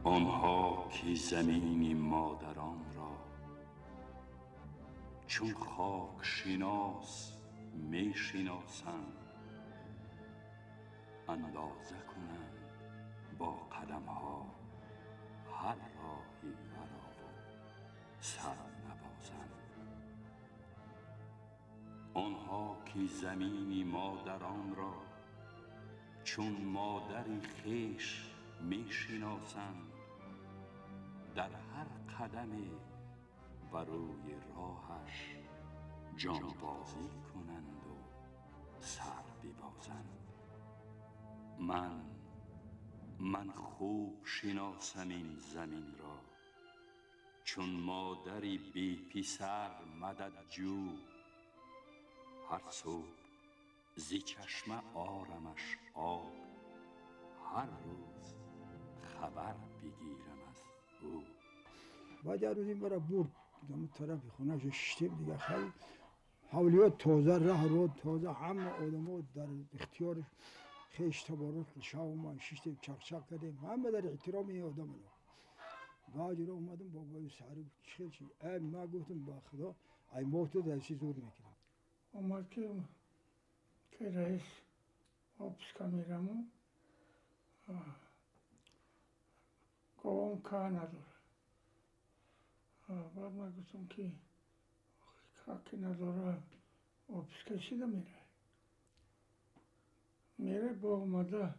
آنها که زمین مادران را چون خاک شناس می شناسند، اندازه کنند با قدم ها هر راهی ورا و سر نبازند. آنها که زمین مادران را چون مادری خویش می شناسند، در هر قدم بر روی راهش جانبازی کنند و سر ببازند. من خوب شناسم این زمین را، چون مادری بی پسر مددجو. هر صبح ز چشمه آرمش آب، هر روز خبر بگیرم از او. بعد یه روز این برا برد اون طرف خونه‌اش شیشتیم دیگه، خیلی حولیات تازه، راه رو تازه، همه آدم‌ها در اختیارش خیش تبارک شاو ما شیشتیم چق چق کردیم، همه در احترام این آدم ها. بعد رو اومدم بابای سری چه چی ای ما گفتم با خدا ای ما تو دستی زور میکنم. اومد که رئیس отпуска میرم گوام که نداره. بعد من گفتم که که نداره отпуска چی میره؟ میره با اومده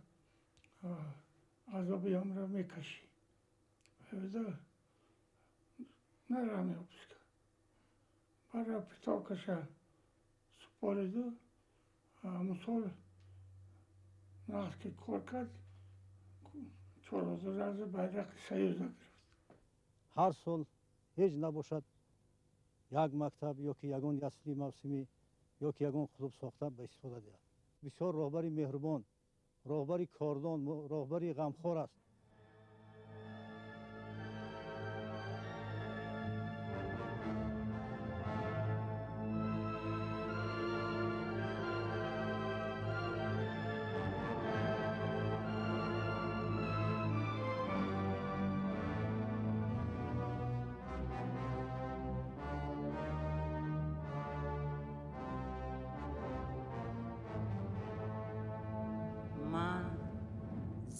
عذاب را میکشی. بده نرم отпуска. برای پتاکش سپاریدو همون نقد که کار کرد 4000 از байрақи Союза гирифт. Ҳар сол ҳеҷ набошад як мактаб ё ки ягон ясли мавсимӣ ё ки ягон клуб сохта ба истифода диҳад. Бисёр роҳбари меҳрубон, роҳбари кордон, роҳбари ғамхор аст.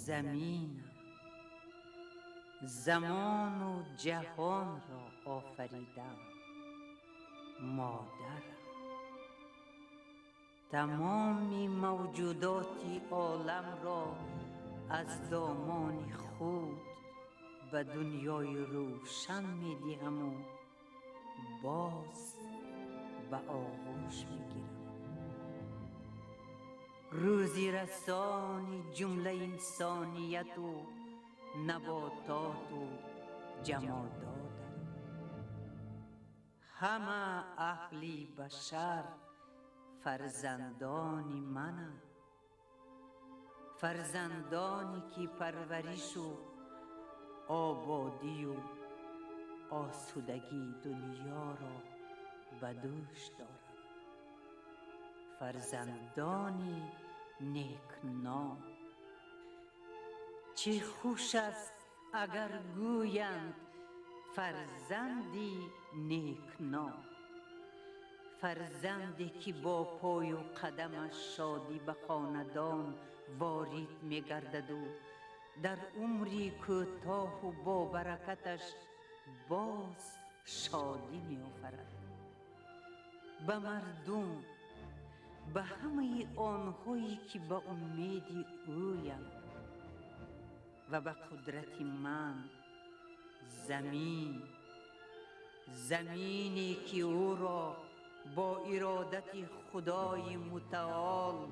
زمینم، زمان و جهان را آفریدم، مادرم تمام موجودات عالم را از دامان خود به دنیای روشن میدهم و باز به آغوش میگیرم. روزی رسانی جمله انسانیت و نباتات و جمادات، همه اهل بشر فرزندان منند، فرزندانی که پرورش و آبادی و آسودگی دنیا را به دوش دارند، فرزندانی نیکنام. چه خوش است اگر گویند فرزندی نیکنام، فرزندی که با پای و قدمش شادی به خاندان وارد می‌گردد و در عمری کوتاه و با برکتش باز شادی می‌آورد به مردم، به همه آنهایی که به امید اویم و به قدرت من زمین، زمینی که او را با ارادت خدای متعال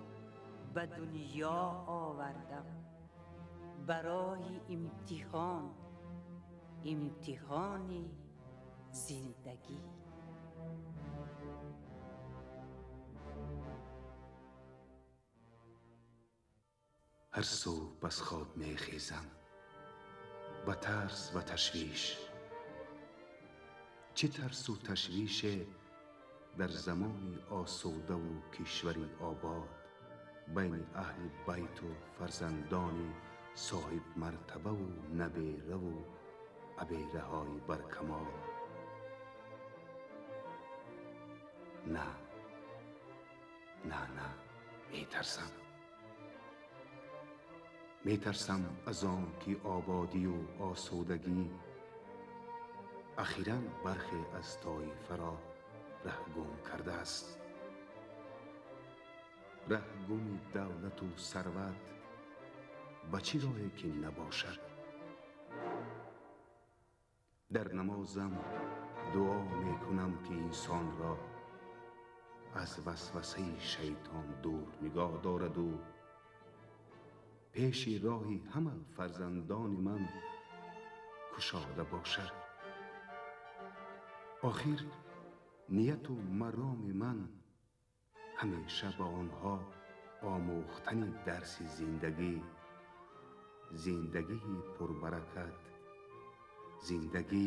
به دنیا آوردم برای امتحان، امتحان زندگی. هر صبح از خواب میخیزم با ترس و تشویش. چه ترس و تشویش در زمانی آسوده و کشوری آباد بین اهل بیت و فرزندان соҳиб мартаба ва набера ва абераҳои баркамол. На, на, на, метарсам. Метарсам аз он ки ободӣ ва осудагӣ ахиран бархе аз тоифаро раҳгум кардааст. Раҳгуми давлату сарват ба чӣ роҳе ки набошад. Дар намозам дуо мекунам ки инсонро аз васвасаи шайтон дур нигоҳ дораду пеши роҳи ҳама фарзандони ман кушода бошад. Охир нияту мароми ман ҳамеша ба онҳо омӯхтани дарси зиндагӣ, зиндагии пурбаракат, зиндагӣ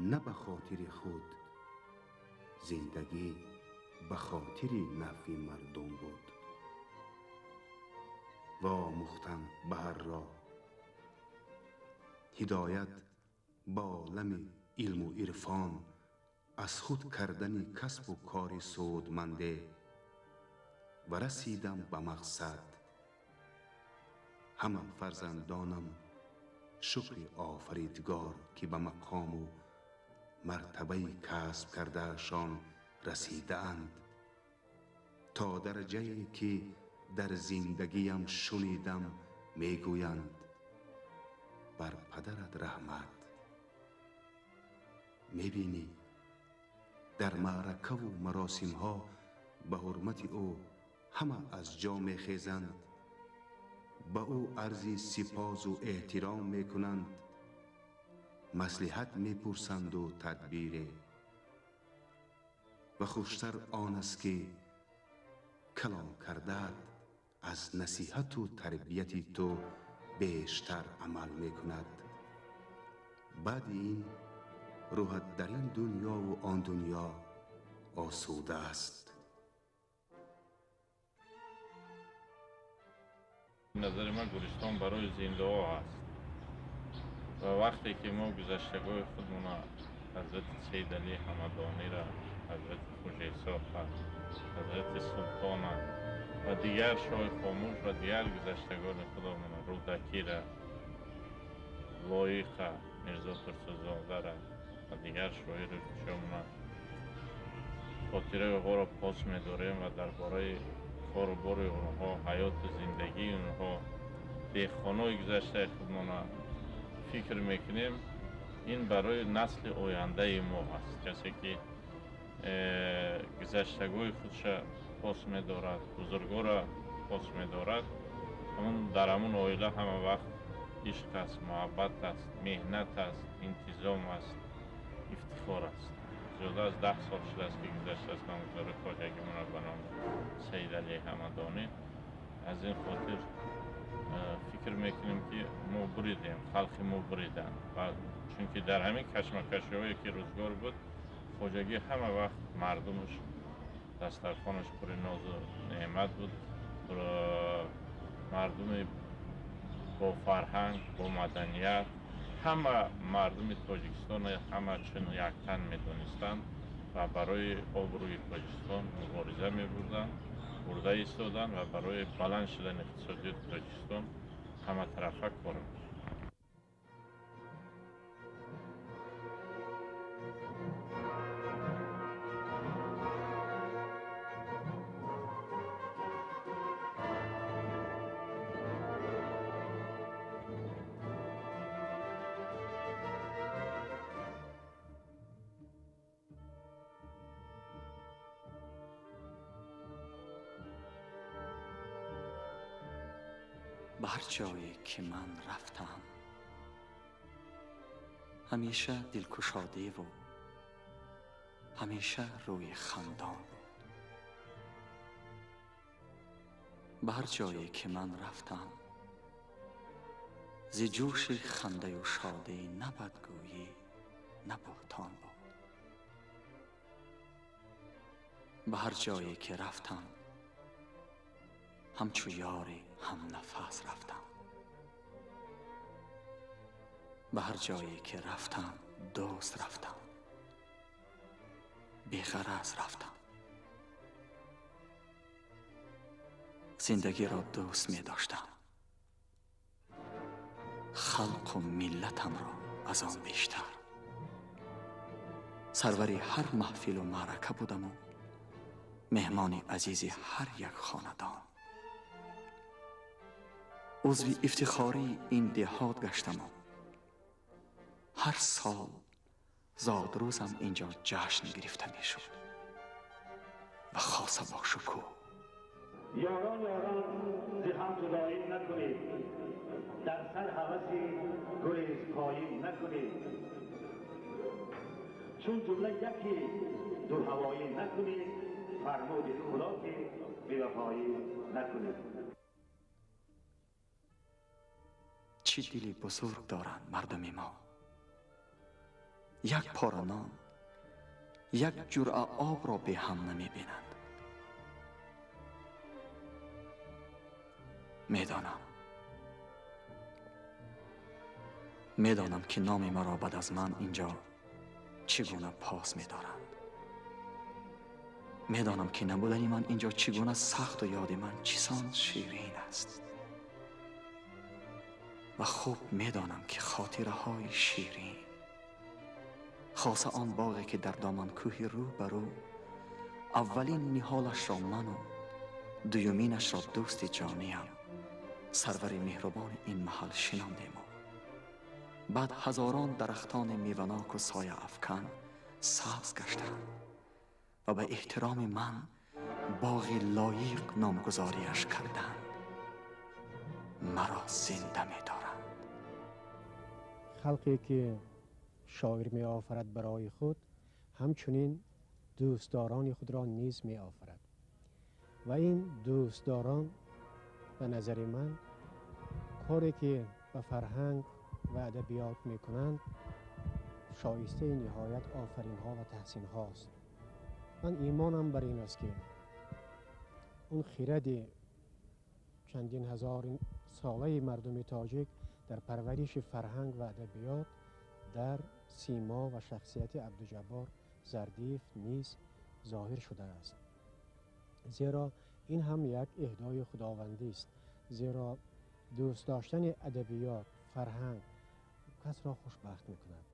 на ба хотири худ, зиндагӣ ба хотири нафъи мардум буд. Ва омӯхтан ба ҳар роҳ, ҳидоят ба олами илму ирфон, аз худ кардани касбу кори судманде ва расидам ба мақсад. Ҳама фарзандонам шукри офаридгор ки ба мақому мартабаи касб кардаашон расидаанд, то дараҷае ки дар зиндагиям шунидам мегӯянд: бар падарат раҳмат. Мебинӣ, дар маъракаву маросимҳо ба ҳурмати ӯ ҳама аз ҷо мехезанд, ба ӯ арзи сипосу эҳтиром мекунанд, маслиҳат мепурсанду тадбире. Ва хуштар он аст ки калон кардаат аз насиҳату тарбияти ту бештар амал мекунад. Баъди ин рӯҳат дар ин дунёву он дунё осуда аст. Назари ман Гулистон барои зиндаҳо аст ва вақте ки мо гузаштагони худмона ҳазрати Сайид Алӣ Ҳамадонира, ҳазрати Хоҷа Исоқа, ҳазрати Султона ва дигар шоҳи хомӯш ва дигар гузаштагони худомона, Рӯдакира, Лоиқа, Мирзо Турсунзодара ва дигар шоиру чомона хотираи онҳоро пос медорем ва дар бораи кору бори онҳо, ҳаёту зиндагии онҳо, деҳқонои гузаштаи худмона фикр мекунем. Ин барои насли ояндаи мо аст. Касе ки гузаштагои худша пос медорад, бузургоро пос медорад, дар ҳамун оила ҳама вақт ишқ аст, муҳаббат аст, меҳнат аст, интизом аст, ифтихор аст. Зиёда аз 10 сол шудааст ки гузаштааст номгузори хоҷагимона ба номи Сайид Алӣ Ҳамадонӣ. Аз ин хотир фикр мекунем ки мо буридем, халқи мо буриданд, чунки дар ҳамин кашмакашиҳое ки рӯзгор буд, хоҷагӣ ҳама вақт мардумаш дастархонаш пури нозу неъмат буд, мардуми бо фарҳанг, бо маданият, ҳама мардуми Тоҷикистон ҳама чун яктан медонистанд ва барои обрӯи Тоҷикистон мубориза мебурданд, бурда истоданд ва барои баланд шудани иқтисодиёти Тоҷикистон ҳаматарафа кор мекарданд. به هر جایی که من رفتم همیشه دلکشاده و همیشه روی خندان بود. به هر جایی که من رفتم ز جوش خنده و شادی نه بدگویی نه بهتان بود. به هر جایی که رفتم همچو یاری هم نفس رفتم. Ба ҳар ҷое ки рафтам, дӯст рафтам, беғараз рафтам. Зиндагиро дӯст медоштам, халқу миллатамро аз он бештар. Сарвари ҳар маҳфилу маърака будаму меҳмони азизи ҳар як хонадон. Узви ифтихории ин деҳот гаштаму ҳар сол зодрӯзам инҷо ҷашн гирифта мешуд ва хоса бо шукӯҳ. Ёрон, ёрон, зи ҳам ҷудоӣ накунед, дар сар ҳаваси гурезпоӣ накунед, чун ҷумла яке дурҳавоӣ накунед, фармуди Худо ки бевафоӣ накунед. Чӣ дили бузург доранд мардуми мо! Як пора нон, як ҷуръа обро беҳам намебинанд. Медонам ки номи маро баъд аз ман инҷо чӣ гуна пос медоранд. Медонам ки набудани ман инҷо чӣ гуна сахту ёди ман чисон ширин аст. Ва хуб медонам ки хотираҳои ширин, хоса он боғе ки дар доманкӯҳи рӯ ба рӯ аввалин ниҳолашро ману дуюминашро дӯсти ҷониям сарвари меҳрубони ин маҳал шинондему баъд ҳазорон дарахтони меваноку сояафкан сабз гаштанд ва ба эҳтироми ман боғи лоиқ номгузориаш карданд, маро зинда медоранд. Халқе ки шоир меофарад барои худ, ҳамчунин дӯстдорони худро низ меофарад ва ин дӯстдорон ба назари ман коре ки ба фарҳанг ва адабиёт мекунанд шоистаи ниҳоят офаринҳо ва таҳсинҳост. Ман имонам бар ин аст ки он хиради чандин ҳазор солаи мардуми тоҷик дар парвариши фарҳанг ва адабиёт дар симо ва шахсияти Абдуҷаббор Зардиев низ зоҳир шудааст. Зеро ин ҳам як эҳдои худовандист, зеро дӯст доштани адабиёт, фарҳанг касро хушбахт мекунад.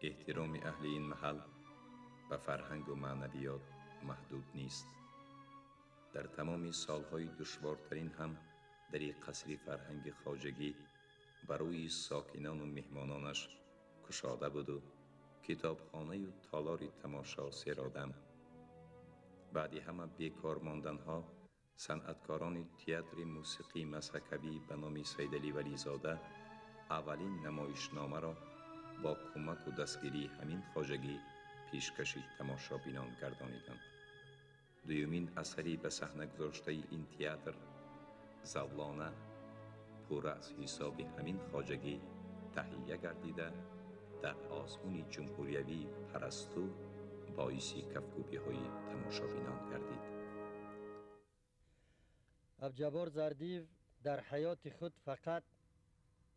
Эҳтироми аҳли ин маҳал ба фарҳангу маънавиёт маҳдуд нест. Дар тамоми солҳои душвортарин ҳам дари қасри фарҳанги хоҷагӣ ба рӯи сокинону меҳмононаш кушода буду китобхонаю толори тамошо серодам. Баъди ҳама бекор монданҳо санъаткорони театри мусиқии мазҳакавӣ ба номи Сайдалӣ Вализода аввалин намоишномаро бо кӯмаку дастгирии ҳамин хоҷагӣ пешкаши тамошобинон гардониданд. Дуюмин асари ба саҳна гузоштаи ин театр Завлона пурра аз ҳисоби ҳамин хоҷагӣ таҳия гардида дар озмуни ҷумҳуриявии Парасту боиси кафкӯбиҳои тамошобинон гардид. Абдуҷаббор Зардиев дар ҳаёти худ фақат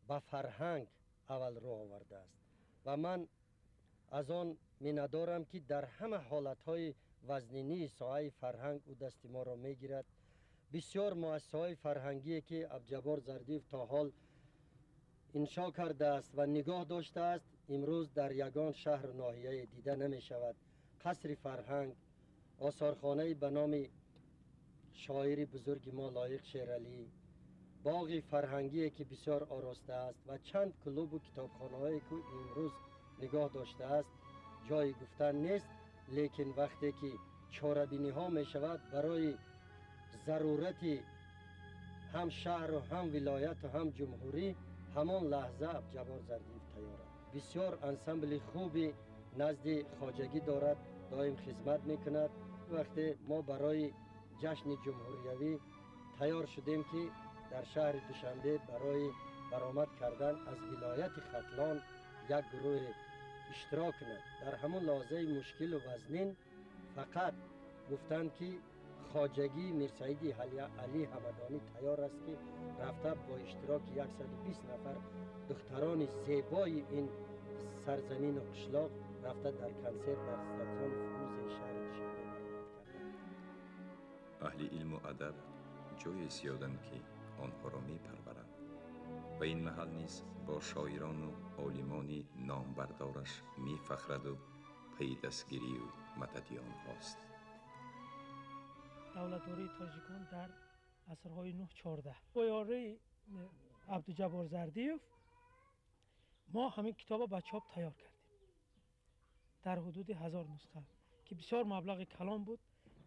ба фарҳанг аввал рӯ овардааст ва ман аз он миннатдорам ки дар ҳама ҳолатҳои вазнинии соҳаи фарҳанг ӯ дасти моро мегирад. Бисёр муассисаҳои фарҳангие ки Абдуҷаббор Зардиев то ҳол иншо кардааст ва нигоҳ доштааст, имрӯз дар ягон шаҳру ноҳияе дида намешавад. Қасри фарҳанг, осорхонаи ба номи шоири бузурги мо Лоиқ Шералӣ, боғи фарҳангие ки бисёр ороста аст ва чанд клубу китобхонаҳое ки имрӯз нигоҳ доштааст, ҷои гуфтан нест. Лекин вақте ки чорабиниҳо мешавад барои зарурати ҳам шаҳру ҳам вилояту ҳам ҷумҳурӣ, ҳамон лаҳза Абдуҷаббор Зардиев тайёр аст. Бисёр ансамбли хуби назди хоҷагӣ дорад, доим хизмат мекунад. Вақте мо барои ҷашни ҷумҳуриявӣ тайёр шудем ки дар шаҳри Душанбе барои баромад кардан аз вилояти Хатлон як гурӯҳе иштирок кунад, дар ҳамон лаҳзаи мушкилу вазнин фақат гуфтанд ки хоҷагии Мирсаиди Али Ҳамадонӣ тайёр аст, ки рафта бо иштироки 120 нафар духтарони зебои ин сарзамину қишлоқ рафта дар консерт дар стадиони Фирӯзи шаҳри Душанбе баромад карданд. Аҳли илму адаб ҷое зиёданд, ки онҳоро мепарваранд ва ин маҳал низ бо шоирону олимони номбардораш мефахраду пайи дастгирию мадади онҳост. Давлатдории тоҷикон дар асрҳои 9-14 бо ёрии Абдуҷаббор Зардиев мо ҳамин китобро ба чоп тайёр кардем дар ҳудуди 1000 нусха, ки бисёр маблағи калон буд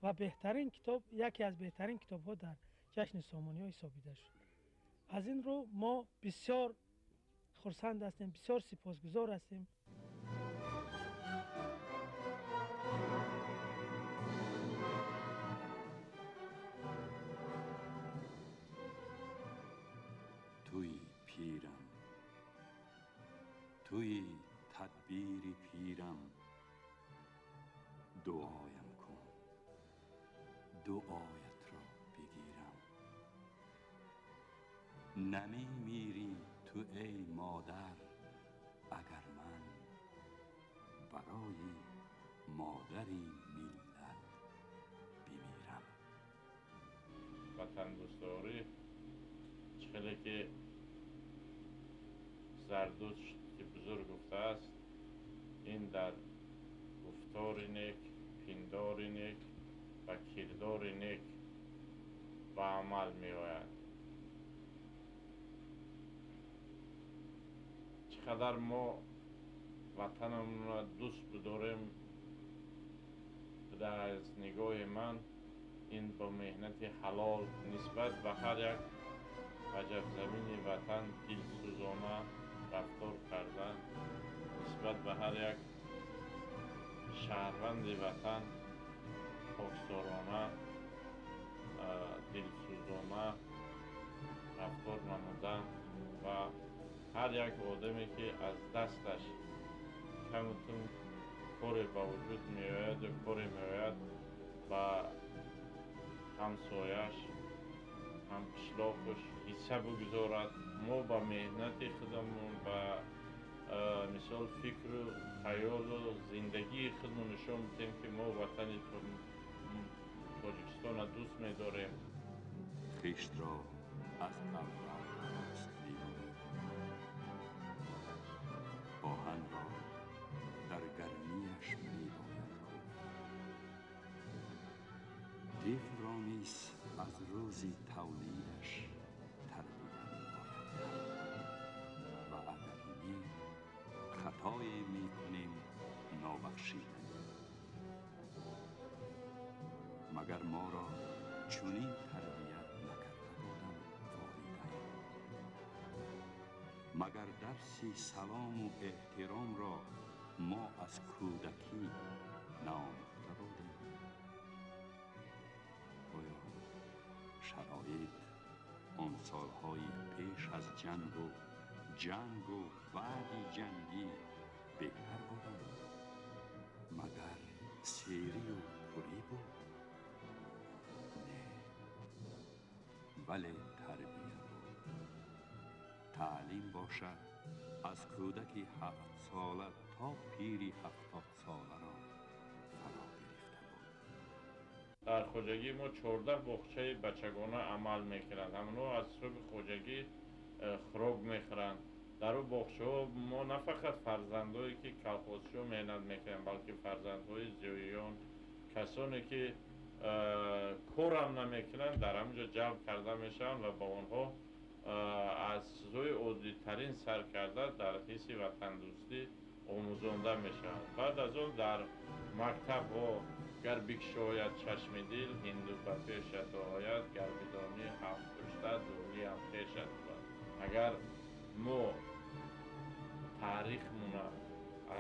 ва беҳтарин китоб, яке аз беҳтарин китобҳо дар ҷашни Сомониҳо ҳисобида шуд. Аз ин рӯ мо бисёр хурсанд ҳастем, бисёр сипосгузор ҳастем. Туи пирам, туи тадбири пирам, дуоям кун, дуоятро бигирам. Намемирӣ ту эй модар, агар ман барои модари миллат бимирам. Ватандӯстдорӣ чӣ хеле ки Зардушт ки бузург гуфтааст, ин дар гуфтори нек, пиндори нек ва кирдори нек ба амал меояд. Чӣ қадар мо ватанамонро дӯст бидорем, аз нигоҳи ман ин бо меҳнати ҳалол нисбат ба ҳар як ваҷабзамини ватан дилсӯзона рафтор кардан, нисбат ба ҳар як шаҳрванди ватан поксорона, дилсӯзона рафтор намудан ва ҳар як одаме, ки аз дасташ камутун коре ба вуҷуд меояду коре меояд, ба ҳамсояш, ҳамқишлоқаш ҳисса бигузорад. Мо ба меҳнати худамон, ба мисол фикру хаёлу зиндагии худмон нишон медиҳем, ки мо ватани Тоҷикистонро дӯст медорем. Хиштро аз аввал рост мебояд, оҳанро дар гармиаш мебояд кӯфт, тифлро низ аз рӯзи тавлидаш тарбият бояд кард ва агар не, хатое мекунем нобахшиданӣ. Магар моро чунин тарбият накарда буданд волидайн? Магар дарси салому эҳтиромро мо аз кӯдакӣ наомӯхта будем? Оё шароит он солҳои пеш аз ҷангу ҷангу баъди ҷангӣ беҳтар буданд? Магар серию пурӣ буд? Не, вале тарбия буд. Таълим бошад аз кӯдаки 7-сола то пири 70-соларо фаро гирифта буд. Дар хоҷагии мо 14 боғчаи бачагона амал мекунанд. Ҳамонҳо аз ҳисоби хоҷагӣ хӯрок мехӯранд. Дар ӯ боғчаҳо мо на фақат фарзандое ки колхозчиҳо меҳнат мекунанд, балки фарзандҳои зиёиён, касоне ки корам намекунанд, дар ҳамон ҷо ҷалб карда мешаванд ва ба онҳо аз чизҳои оддитарин сар карда дар ҳисси ватандӯстӣ омӯзонда мешаванд. Баъд аз он дар мактабҳо гар бикшояд чашми дил, ҳинду ба пешат ояд, гар бидонӣ ҳафт пушта дулиам хешат буд. Агар мо таърихмона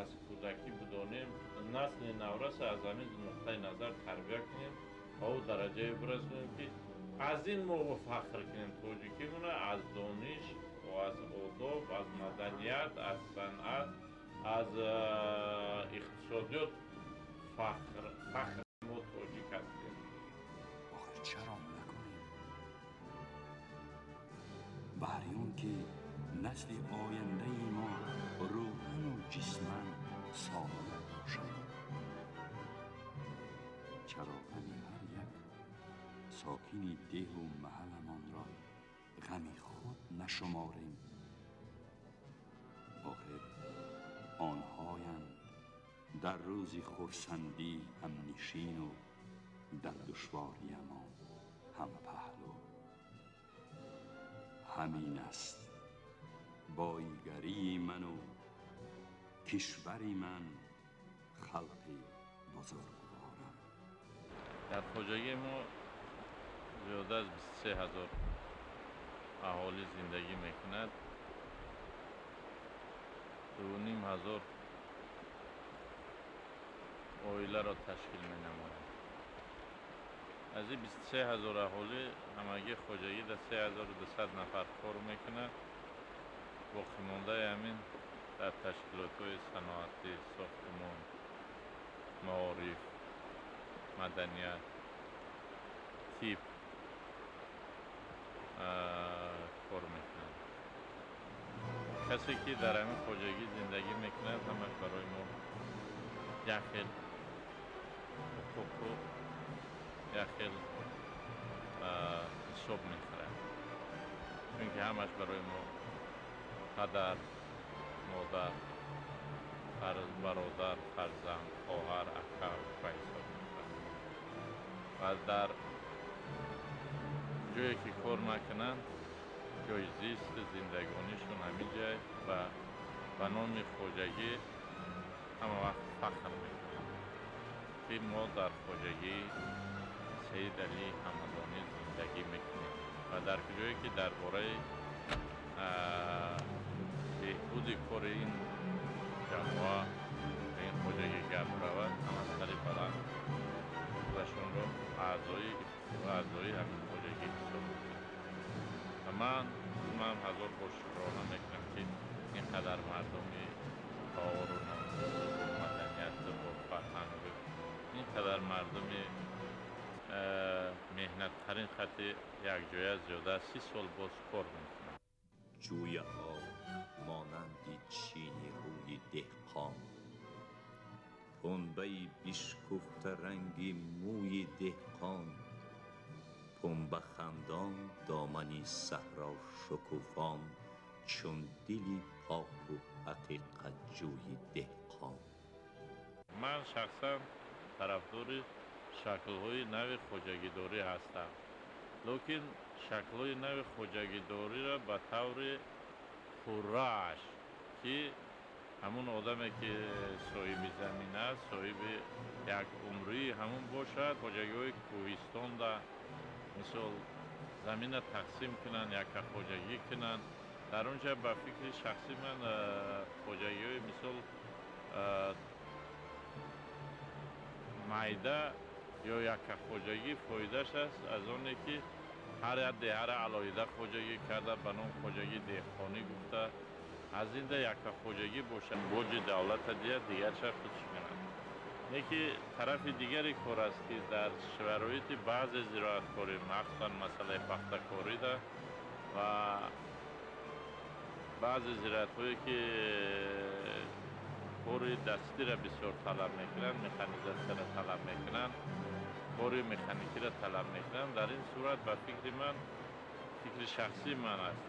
аз кӯдакӣ бидонем, насли навраса аз ҳамин нуқтаи назар тарбия кунем ва ӯ дараҷае бирасонем, ки аз ин мо фахр кунем тоҷикимона аз дониш, аз одоб, аз маданият, аз санъат, аз иқтисодиёт фахр мо тоҷик ҳастем. Чаро накунем? Баҳри он ки насли ояндаи мо рӯҳану ҷисман солим бошад. Чаро ғами ҳар як сокини деҳу маҳалламонро ғами худ нашуморем? Охир онҳоянд дар рӯзи хурсандӣ ҳамнишину дар душвориямон ҳампаҳлу. Ҳамин аст боигарии ману кишвари ман, халқи бузургворам. Дар хоҷагии мо зиёда аз 23 ҳазор аҳолӣ зиндагӣ мекунад. 2,5 ҳазор оиларо ташкил менамояд. Аз ин 23 ҳазор аҳолӣ ҳамагӣ хоҷагӣ дар 3200 нафар кор мекунад. Боқимондаи ҳамин дар ташкилотҳои саноатӣ, сохтмон, маориф, маданият, тиб кор мекунанд. Касе ки дар ҳамин хоҷагӣ зиндагӣ мекунад, ҳамаш барои мо як хел ҳуқуқу як хел ҳисоб мехӯрад, чунки ҳамаш барои мо падар, модар, бародар, фарзанд, хоҳар, ака ба ҳисоб мехӯрад. Ва дар ҷое ки кор накунанд, ҷои зисти зиндагонишон ҳамин ҷай ва ба номи хоҷагӣ ҳама вақт фахр мекунанд, ки мо дар хоҷагии Саид Алӣ Ҳамадонӣ зиндагӣ мекунем. Ва дар ҷое ки дар бораи беҳбуди кори ин ҷамоа ва ин хоҷагӣ гап равад, ҳама сари баланд худашонро аъзои ҳамин хоҷагӣ ҳисоб мекунанд. Ва ман ҳазор бор шукрона мекунам, ки ин қадар мардуми фаъолу номбурду бо маданияту бо фарҳангу ин қадар мардуми меҳнаттарин хати якҷоя зиёда аз 30 сол боз кор мекунанд. Ҷӯяҳо монанди чини рӯи деҳқон, пунбаи бишкуфта ранги мӯи деҳқон, пунбахандон домани саҳро шукуфон, чун дили поку ҳақиқатҷӯи деҳқон. Ман шахсан тарафдори шаклҳои нави хоҷагидорӣ ҳастам, лекин шаклҳои нави хоҷагидориро ба таври пуррааш, ки ҳамун одаме ки соҳиби замин аст, соҳиби як умрии ҳамун бошад. Хоҷагиҳои кӯҳистонда мисол замина тақсим кунанд, яка хоҷагӣ кунанд. Дар он ҷа ба фикри шахси ман хоҷагиҳои мисол майда ё яка хоҷагӣ фоидааш аст аз оне ки ҳар як деҳара алоҳида хоҷагӣ карда ба ном хоҷагии деҳқонӣ гуфта, аз ин да яка хоҷагӣ бошад, боҷи давлата диҳад, дигарша худш кунад. Не ки тарафи дигари кор аст, ки дар шароити баъзе зироаткорӣ, махсусан масъалаи пахтакорида ва баъзе зироатҳое ки кори дастиро бисёр талаб мекунанд, механизатсияро талаб мекунанд, кори механикиро талаб мекунанд, дар ин сурат ба фикри ман, фикри шахсии ман аст,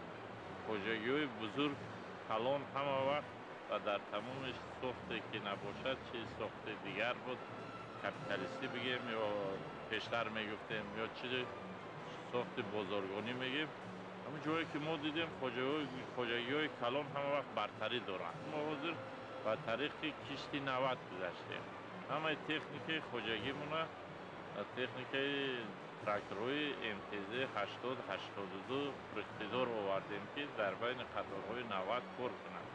хоҷагиҳои бузург калон ҳама вақт ва дар тамоми сохте ки набошад, чи сохти дигар буд, капиталистӣ бигем ё пештар мегуфтем, ё чи сохти бозоргонӣ мегем, ҳамин ҷое ки мо дидем хоҷагиҳои калон ҳама вақт бартарӣ доранд. Мо ҳозир ба тариқи кишти 90 гузаштем. Ҳамаи техникаи хоҷагимона техникаи тракторҳои МТЗ 80 82 пуриқтидор овардем, ки дар байни қаторҳои 90 кор кунанд.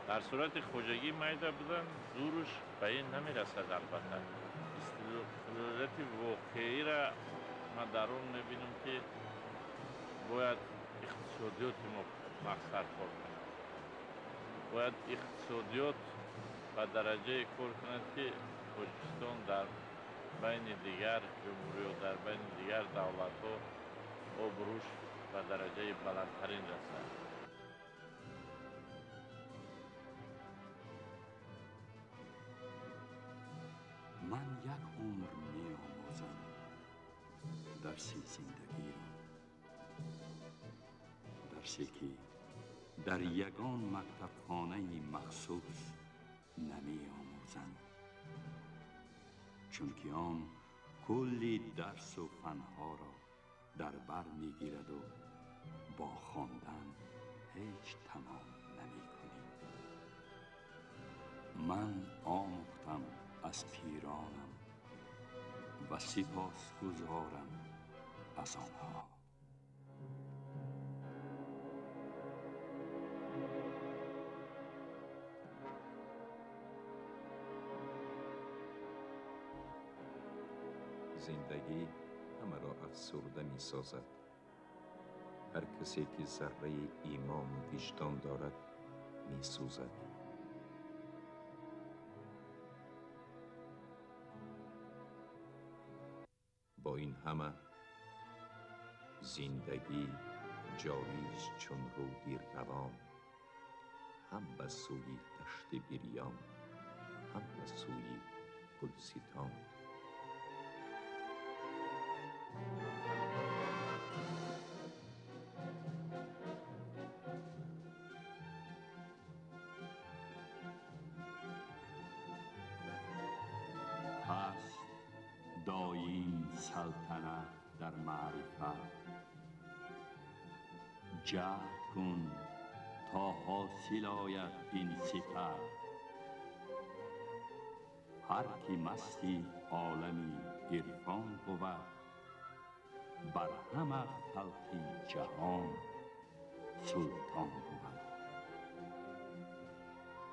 Дар сурати хоҷагӣ майда будан зуруш ба ин намерасад. Албатта истиқлолияти воқеиро ман дар он мебинам, ки бояд иқтисодиёти мо мақсад кор кунад, бояд иқтисодиёт ба дараҷае кор кунад, ки Тоҷикистон дар Байни дигар ҷумҳуриҳо, дар байни дигар давлатҳо обрӯш ба дараҷаи баландтарин расад. Ман як умр меомӯзам дарси зиндагиро, дарсе ки дар ягон мактабхонаи махсус намеомӯзанд, чунки он кулли дарсу фанҳоро дар бар мегираду бо хондан ҳеҷ тамом намекунӣ. Ман омӯхтам аз пиронам ва сипосгузорам аз онҳо. Зиндагӣ ҳамаро афсурда месозад. Ҳар касе ки зарраи имону виҷдон дорад, месӯзад. Бо ин ҳама зиндагӣ ҷорист чун рӯди равон, ҳам ба сӯи дашти бириён, ҳам ба сӯи гулситон. Ҳаст доим салтанат дар маърифат, ҷаҳд кун то ҳосил ояд ин сифат. Ҳар ки масти олами ирфон бувад, бар ҳама халқи ҷаҳон султон.